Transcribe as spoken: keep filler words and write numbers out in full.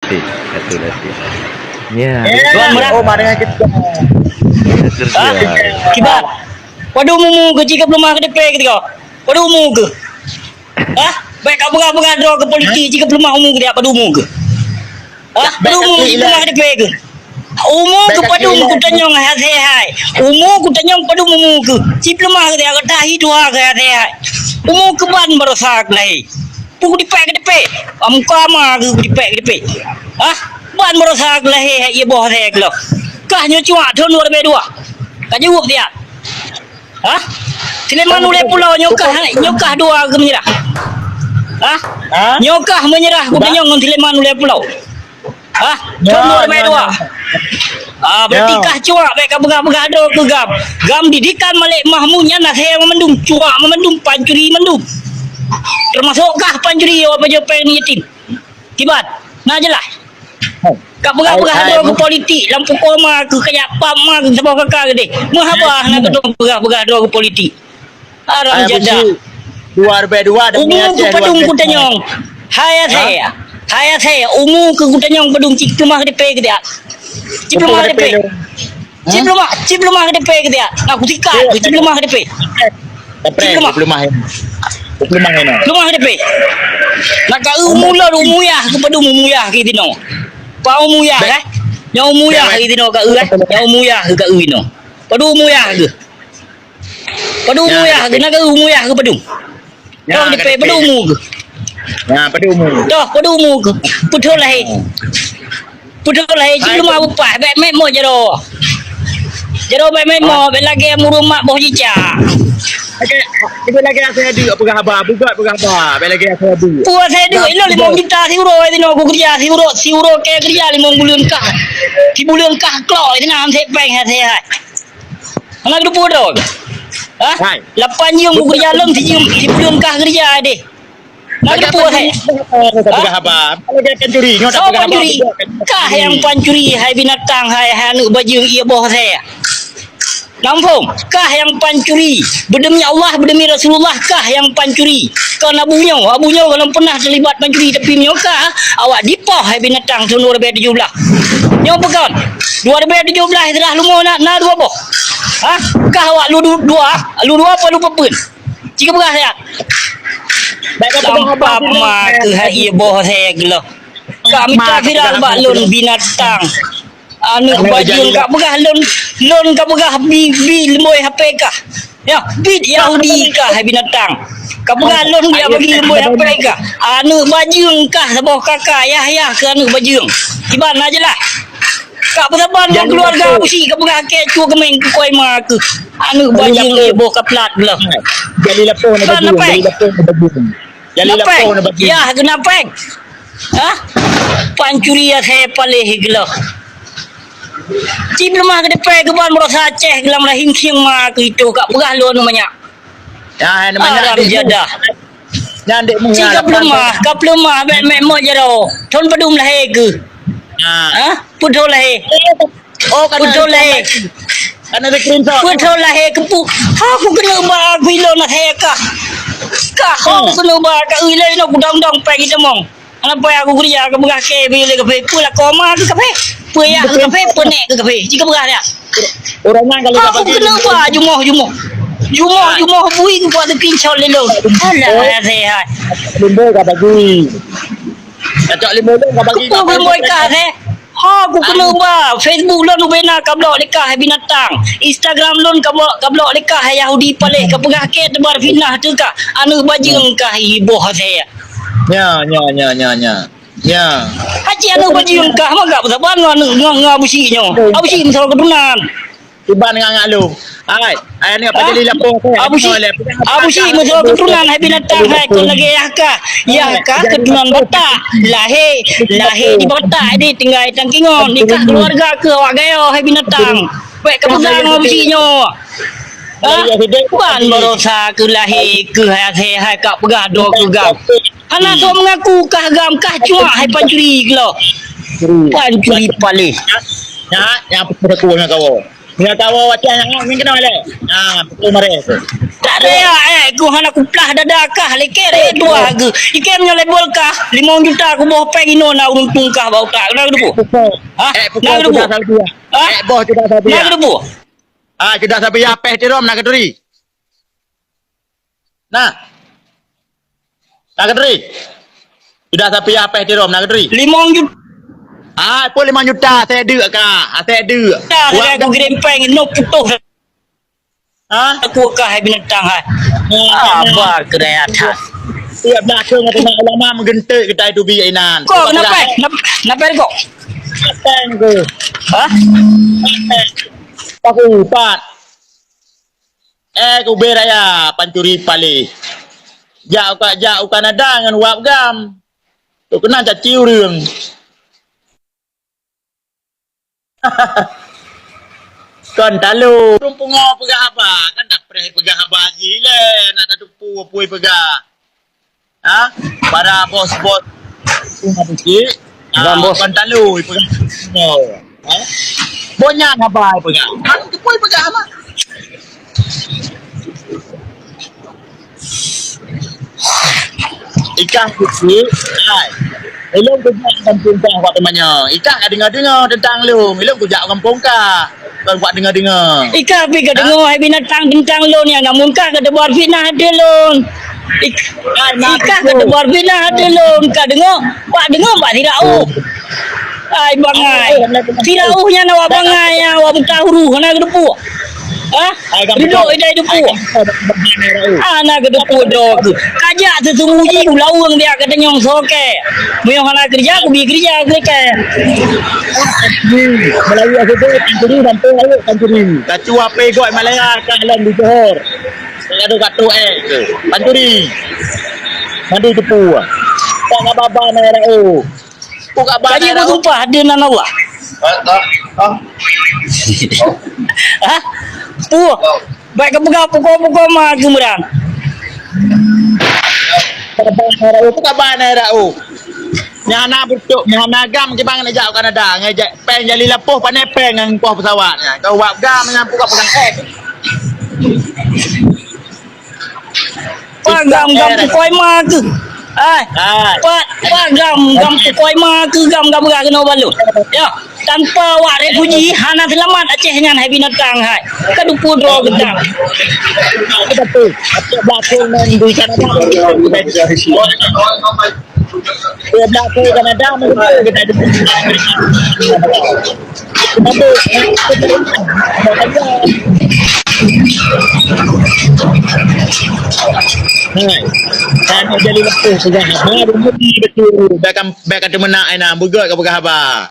Betul, betul. Ya. Tuan Murad. Oh, mari kita. Betul, ha? Kiban. Padum umu keuh, cit ka peuleumah keuh D P keudroe? Padum umu keuh? Hah? Bèk ka peugah-peugah droe keu politik, cit ka peuleumah umu keuh, padum umu keuh? Hah? Padum umu keuh, cit peuleumah keuh D P keuh? Umu keuh padum kutanyong hai-hai. Umu kutanyong padum umu keuh. Cit peuleumah keuh, tahi tuha keuh hai-hai. Umu keuh ban baroesa keuh lahé. Peue kudipèk keuh D P? Muka ma keuh kudipèk keuh D P? Hah? Ban baroesa keuh lahé hai, ié boh asèe keuh lom. Kah nyoe cuak thôn dua ribèe dua? Ka jaweueb siat? Hah? Sulaiman Ulèe Pulo nyoe kah, nyoe kah dua keuh meunyeurah? Hah? Hah? Nyoe kah meunyeurah kutanyong ngon Sulaiman Ulèe Pulo? Hah? Thôn dua ribèe dua. Ah, berarti kah cuak, bèk ka peugah-peugah droe keu GAM. GAM didikan Malik Mahmud nyan asèe mandum, cuak mandum, pancuri mandum. Teumasok kah pancuri, awak pajoh pèng yatim. Kiban, na jeulaih. Ka peugah-peugah droe keu politik, lam pukoe ma keuh, kajak pam ma keuh, saboh kaka keudéh. Meuhaba na keudroe peugah-peugah droe keu politik. Haram jadah. Dua ribèe dua. Umu keuh padum kutanyong? Hai asèe. Hai asèe, umu keuh kutanyong padum, cit peuleumah keuh D P keuh siat? Cit peuleumah keuh D P? Cit peuleumah, cit peuleumah keuh D P keuh siat? Nah, kusikat keuh, cit peuleumah keuh D P? Cit peuleumah. Peuleumah keuh D P. Nah, ka eu umu lôn, umu yah keuh padum, umu yah keuh sinoe. Pah umu yah, eh? Nyoe umu yah keuh sinoe ka eu, eh? Nyoe umu yah keuh ka eu sinoe. Padum umu yah keuh? Padum umu yah keuh, na ka eu umu yah keuh padum? Toh D P padum umu keuh? Ya, padum umu. Toh, padum umu keuh? Peuthôn lahé. Peuthôn lahé, cit peuleumah beupaih, bèk meu'ah jaroe. Jaroe bèk meu'ah, bèk lagèe muruem mak boh cicak. Lagèe, lagèe asèe deuk peugah haba, beugot peugah haba, bèk lagèe asèe deuk. Peue asèe deuk, ilôn limong juta siuroe, sinoe kukeureuja siuroe, siuroe kèe keureuja limong buleuen kah. Sibuleuen kah klok, sinoe han sép pèng, han sép hai. Hana geuteupeue droe. Hah? Hai. Lapan jeuem kukeureuja lôn, sijeuem, sibuleuen kah keureuja deh. Na geuteupeue hai. Hah? Peugah haba. Lagèe pancuri, nyoe tak peugah haba. Soe pancuri? Kah nyang pancuri, hai binatang, hai, hai aneuk bajeueng ié boh asèe. Namphong, kah nyang pancuri. Beudemi Allah, beudemi Rasulullah, kah nyang pancuri. Kon Abu nyoe, Abu nyoe golom peunah teulibat pancuri, tapi meunyoe kah, awak dipoh hai binatang thôn dua ribèe tujoh blah. Nyoe peue kon? Dua ribèe tujoh blah seurah leumo na, na dua boh. Hah? Kah awak lu du-, dua, lu dua apa lu peue? Cit ka peugah siat? Lampap ma keuh hai ié boh asèe keuh lom. Ka mita viral bak lôn binatang. Aneuk bajeueng ka peugah lôn, lôn ka peugah bi, bi lumbôi H P kah. Ya, bi Yahudi kah hai binatang. Ka peugah lôn ka bagi lumbôi H P kah. Aneuk bajeueng kah saboh kaka, yah, yah keuh aneuk bajeueng. Kiban na jeulaih. Ka peusaban ngon keuluwarga Abusyik ka peugah kèe cue keumieng keu kôi ma keuh. Aneuk bajeueng ié boh ka plat blah. Jadi lapor na bajeueng, jadi lapor na bajeueng. Jadi lapor na bajeueng. Yah keuh na pèng. Hah? Pancuri asèe paléh geuloh. Cit peuleumah keuh D P keuh ban baroesa Aceh keuh lam rahim sieng ma keuh itôh ka peugah lôn manyak. Ya, hai, manyak. Haram jadah. Nyan dek mu. Cit ka peuleumah, ka peuleumah bèk meu'ah jaroe. Thôn padum lahé keuh? Ha. Hah? Peue thôn lahé? Oh, ka na screenshot. Ka na screenshot. Peue thôn lahé keuh peue? Ha, kukeuneuk ba keu ilôn asèe kah. Kah, ha, kukeuneuk ba keu ilôn, kudong-dong pèng itamong. Hana payah kukeureuja, ka peugah kèe bile kaphé. Peue lakoe ma keuh kaphé? Peue yah keuh kaphé? Peue nèk keuh kaphé? Cit ka peugah dak? Ureueng nyan kalau ka bagi. Kukeuneuk ba jumoh-jumoh. Jumoh-jumoh bui keu buat screenshot lé lôn. Alah, seuhat. Limbo ka bagi. Cocok limbo lôn ka bagi. Keu limbo kah, eh? Ha, kukeuneuk ba. Facebook lôn ubena ka blok lé kah, hai binatang. Instagram lôn ka blok, ka blok lé kah, hai Yahudi paléh. Ka peugah kèe teubar fitnah teuh kah. Aneuk bajeueng kah, ié boh asèe. Nya, nya, nya, nya, nya. Ya. Aci aneuk bajeueng kah, maka peusaban ngon, ngon, ngon Abusyik nyoe. Abusyik meusoe keuturonan. Iban ngon ngak lôn. Hai, hai ni apa jadi lapor? Abusyik, Abusyik meusoe keuturonan hai binatang hai, kon lagèe yah kah. Yah kah keuturonan Batak. Lahé, lahé di Batak, di tinggai Tangkingon. Nikah keuluwarga keuh awak Gayo hai binatang. Bèk ka peugah ngon Abusyik nyoe. Ha? Ban baroesa keuh lahé keuh hai, hai ka peugah droe keu GAM. Hana soe meungaku kah GAM, kah cuak hai pancuri keuh lom. Pancuri paléh. Nyan, nyan peue aku ngon kawoe. Ngon kawoe macam nyan, nyan keunoe lé. Ha, beutôi maré. Tak ada ya, eh, ku hana kuplah dada kah, leker, eh, dua ke. Ikem nyoe label kah, limong juta kuboh péng inoe na untung kah bak utak. Na geudeupu? Pukul. Hah? Eh, pukul. Na geudeupu? Sudah Sabia. Hah? Eh, boh sudah Sabia. Na geudeupu? Ah, sudah Sabia, péh tirom na geuturi. Nah. Na geuturi. Sudah Sabia, péh tirom na geuturi. Limong juta. Ah, pun limong juta, saya deuk kah. Ah, saya deuk. Dah, buat saya aku kirim péng, inoe putus. Ha? Aku kah hai binatang hai. Haba keurai atas. Tiep belakang ngon teuma ulama meugeunteuk kita itu bi inan. Kok kenapa? Kenapa, kenapa kok? Ateng ke? Ha? Aku empat. Eh, kubé raya pancuri palih. Jak uka, jak u Kanada ngon wab gam. Tu keunan caci ureueng. Kon talo. Ureueng pungo peugah haba, kan dak preh peugah haba jih lé, nak tatupu apui peugah. Ha? Para bos-bos. Bukan, bos. Kon talo peugah. Ha? Boh nyan haba peugah. Kan tupui peugah mah. Ikah keuci, hai. Ilôn kujak gampông kah wak teumanyong. Ikah ka deungoe-deungoe teuntang lôn. Ilôn kujak gampông kah. Kon wak deungoe-deungoe. Ikah pi ka deungoe hai binatang teuntang lôn nyang gampông kah ka teubuat fitnah ateueh lôn. Ik-, ikah ka teubuat fitnah ateueh lôn. Ka deungoe, wak deungoe bak sirauh. Ai bangai. Sirauh nyan awak bangai, awak buta huruf hana geudeupu. Ha? Dudoe idai deupue. Hana geudeupu droe keuh. Kajak seuseumui jih u laweueng biak katanyong soe kèe. Meunyoe hana keureuja, kubi keureuja keu kèe. Meulayu aseudeh, pancuri, sampoe ayok pancuri. Tacue pegok Malaya ka lom di Johor. Ka gadoh-gadoh, eh. Pancuri. Mandi teupue. Tak ngaba-ba na, eh, oh. Buka bana. Tadi bersumpah dengan Allah. Ha? Puh. Baik ke peugah pukul-pukul ma keumeurang. Buka bana rau. Nyang hana beutôi, nyang hana gam kibang nak jak Kanada, ngejak péng jali lapoh pané péng ngon poh pesawat. Kau wak gam ngon buka pegang eh. Pak gam, gam pukoi ma keuh. Ai. Pak, pak gam, gam pukoi ma keuh, gam, gam beurah keunoe balon. Ya, tanpa awak refuji hana seulamat Aceh nyan hai binatang hai. Ka dupu droe geutang. Dua belas tahun Kanada, mungkin kita ada. Hai. Kan jadi lepas pegang haba, betul. Bahkan, bahkan teumeunak ai na, beugöt ka pegang haba.